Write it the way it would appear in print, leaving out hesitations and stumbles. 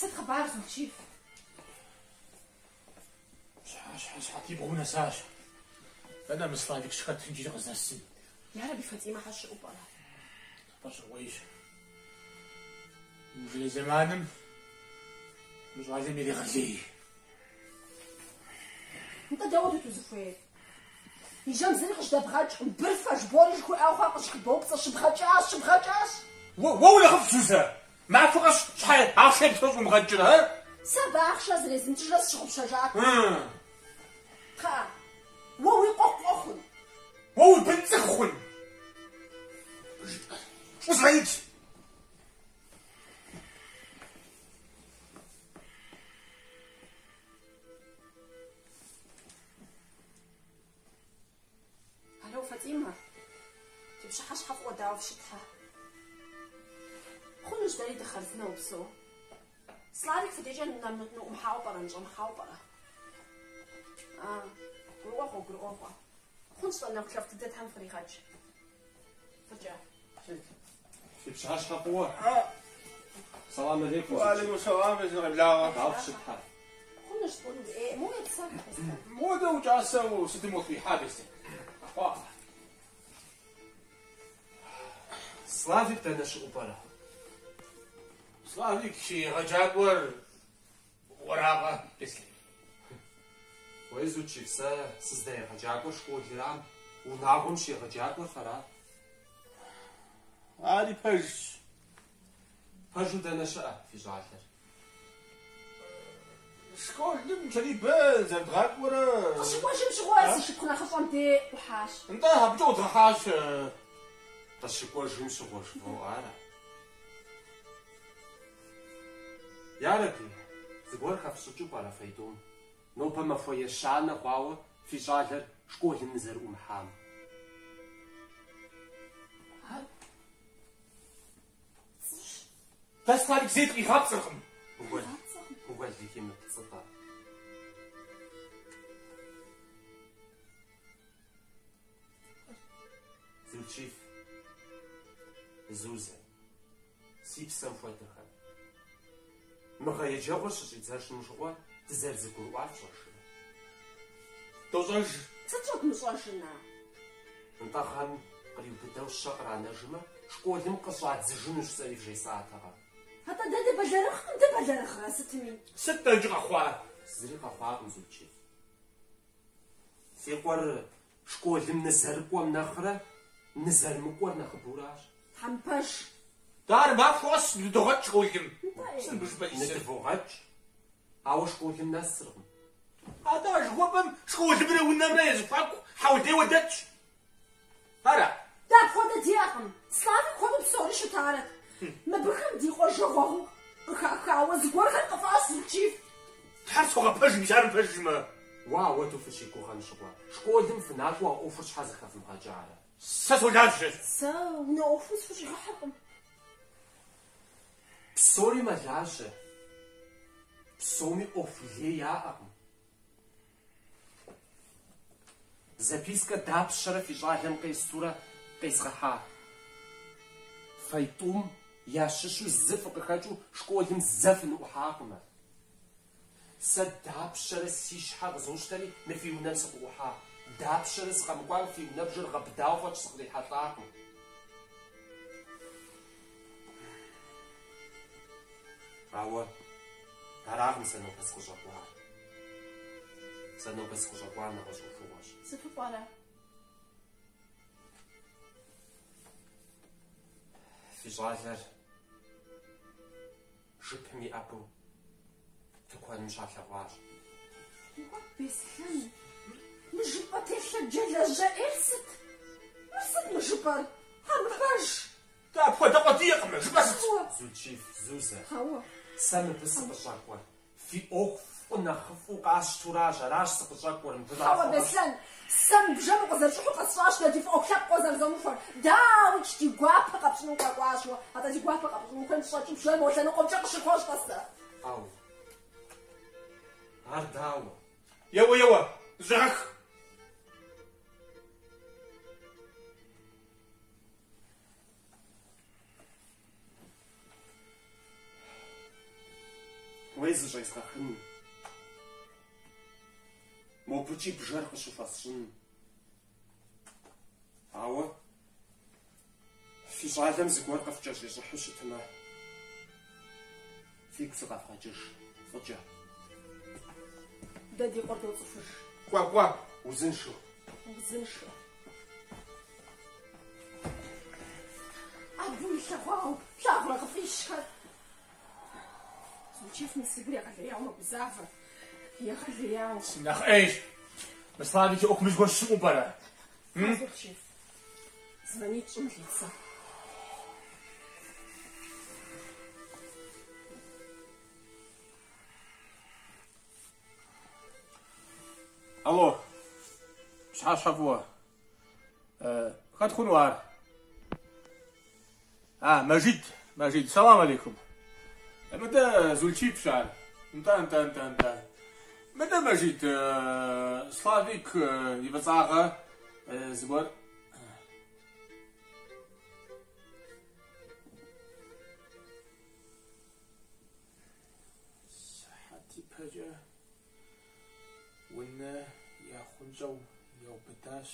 Сыт хъыбар, Зулчиф? Пщыхьэщхьэ сыхьэтибгъум нэсащ. Дэнэ мы Славик щыхэтыр иджыри къыздэсым? Ярэби, Фатӏимэ щхьэ щыӏэу пӏэрэ? Къэщӏэгъуейщ. Иужьрей зэманым мы щӏалэм ирегъэлей. Нтӏэ, дауэт узыхуейр? И жьэм зыри къыжьэдэбгъэкӏкъым, бырфэ жыбори жыхуиӏэу хъуар къыжьэхыбоупцӏэ, щыбгъэкӏащ, щыбгъэкӏащ! Уэ унэхъыфӏ, Зузэ? Махуэ къэс щхьэ ахъшэ епту щӏумыгъэкӏрэ, ы? Сэ абы ахъшэ зэрезмытыжрэ сщыгъупщэжат. Кхъыӏэ, уэ уи къуэ къуэ хъун? Уэ уи бын цӏыху хъун? Щӏызгъэикӏ! Алло, Фатӏимэ, фи пщыхьэщхьэ фӏыуэ дауэ фыщытхэ? Хъунущ, дэри дыхъарзынэу упсэу. Славик фи дежкӏэ ныӏумыхьауэ пӏэрэ, ныщӏэмыхьауэ пӏэрэ? А, гурыӏуэгъуэ, гурыӏуэгъуэ. Хъунщ-тӏэ, нэхулъэфӏ дыдэ Тхьэм фыкъригъэкӏ. Фӏыкӏэ. Фи пщыхьэщхьэ фӏыуэ. Салам алейкум. Уалейкум салам, къеблагъэ. Дауэ фыщытхэ? Хъунущ, тӏури. Э, моуэ епсэлъ, Беслъэн. Модэ укӏасэу сытым укъытхуихьа, Беслъэн? Къэхъуа. Славик дэнэ щыӏэу пӏэрэ? Славик си егъэджакӏуэр уэракъэ, Беслъэн? Уей, Зулчиф, сэ сыздэегъэджакӏуэр школырам, унагъуэм щегъэджакӏуэр фэра? Ари пэжщ. Пэжу дэнэ щыӏэ фи щӏалэр? Школым нышэдибэ зэрыдгъакӏуэрэ... Къыщыкӏуэжым щыгъуэ си шыпхъу нэхъыщӏэм дей ӏухьащ. Нтӏэ, абыкӏэ ӏудгъэхьащ. Къыщыкӏуэжым щыгъуэ жывоӏэ ара? Ярэби, зыгуэр хэфщӏыкӏыу пӏэрэ фэитӏум? Нобэ махуэ ещанэ хъуауэ фи щӏалэр школым нызэрыӏумыхьам. Ар пцӏыщ. Дэ Славик зэи дыкъигъапцӏэркъым. Уэлэхьи мыпцӏы-тӏэ. Зулчиф, Зузэ, си псэм хуэдэхэ. Мы гъэ еджэгъуэр щыщӏидзэжым щыгъуэ дызэрызэгурыӏуар фщӏэжрэ? Дощӏэж. Сыт щӏэдмыщӏэжын, на? Нтӏэ гъэм къриубыдэу щэ къранэжмэ, школым къыщӏадзыжынущ сэри вжесӏатэкъэ? Атӏэ дэ дыбэлэрыгъкъым, дыбэлэрыгърэ сытми? Сыт-тӏэ иджы къэхъуар? Зыри къэхъуакъым, Зулчиф. Фи къуэр школым нызэрыкӏуэм нэхърэ нызэрымыкӏуэр нэхъыбэуращ. Тхьэм пэж. Дэ ар махуэ къэс ныдогъэкӏ школым. Сыт мыбы жыпӏэ исыр? Ныдывогъэкӏ, ауэ школым нэсыркъым. Атӏэ а жыхуэпӏэм школымрэ унэмрэ я зэхуаку хьэулейуэ дэтщ. Ара? Дэ апхуэдэ диӏэкъым. Славик хуэдэу псори щытарэт. Мыбыхэм ди къуэр жагъуэгъуу къыхахауэ зыгуэрхэр къыфӏащ, Зулчиф. Тхьэр согъэпэж, мис ар мыпэжмэ. Уэ ауэдэу фыщигугъэм щыгъуэ, школым фынакӏуэу а ӏуэхур щхьэ зэхэвмыгъэкӏарэ? Сэ солажьэ. Сэ унэ ӏуэхум схущӏигъэхьэркъым. Псори мэлажьэ. Псоми ӏуэху лей яӏэкъым. Запискэ дапщэрэ фи щӏалэм къестурэ къезгъэхьа? Фэитӏум ящыщу зы фыкъыхэкӏыу школым зэ фыныӏухьакъымэ. Сэ дапщэрэ си щхьэ къызощтэри мы фи унэм сыкъыӏухьа? Дапщэрэ сыкъэмыкӏуам фи унэбжэр гъэбыдауэ фӏэкӏ сыкърихьэлӏакъым. Ауэ аракъым сэ нобэ сыкъыщӏэкӏуар. Сэ нобэ сыкъыщӏэкӏуар нэгъуэщӏ ӏуэхугъуэщ. Сыту пӏэрэ? Фи щӏалэр жыпым иӏэбэу тыкуэным щалъэгъуащ. Уэ, Беслъэн, мы жыпӏэ телъэджэлэжьэ ӏейр сыт? Мыр сыт мы жыпӏэр? Ар мыпэж! Дэ апхуэдэ къуэ диӏэкъым, жыпӏэр сыт? Зулчиф, Зузэ, Хьэуэ. сэ мыбы сыкъыщӏэкӏуэр. Фи ӏуэху фӏы нэхъыфӏу къасщтуращ, аращ сыкъыщӏэкӏуэр мыбы Хьэуэ, махуэ къэс. Беслъэн, сэ мы бжэм укъызэрыщӏыхьу къэсщӏащ дэ ди фӏыӏуэху лъэпкъ къозэрызомыхуэр. Дауикӏ, ди гуапэ къэпщӏыну укъэкӏуащ уэ. Атӏэ ди гуапэ къэпщӏыну ухуейм щӏэкӏи бжэм мо лъэныкъуэмкӏэ къыщыхуэщӏ, тӏасэ. Ау. Ар дауэ? Еуэ, еуэ, зыщӏегъэх! Уей зыщӏезгъэхын. Мобыкӏи бжэр къыщыхуэсщӏын. Ауэ фи щӏалэм зыгуэр къыфкӏэщӏищӏыхьу щытмэ, фигу сыкъэвгъэкӏыж фӏыкӏэ. Дэ ди къуэр доцӏыхуж. Кӏуэ, кӏуэ. Узыншэу. Узыншэу. Абы илъэгъуауэ плъагъурэ къыфӏищхэр? Зулчиф, мы си гур егъэлеяуэ мэгузавэ. Егъэлеяуэ. Си нэхъ ӏейщ. Мы Славик и ӏуэхум зыгуэр щымыӏэу пӏэрэ? Зулчиф, звонить щӏы милицэ. Алло, пщыхьэщхьэ фӏыуэ. Хэт хъуну ар? А, Мэжид, Мэжид, салам алейкум. Мыдэ Зулчифщ ар. Нтӏэ, нтӏэ, нтӏэ, нтӏэ. Мыдэ Мэжид, Славик и фӏыцӏагъэ зыгуэр. Сыхьэт ипэкӏэ унэ яхъунщӏэу яубыдащ.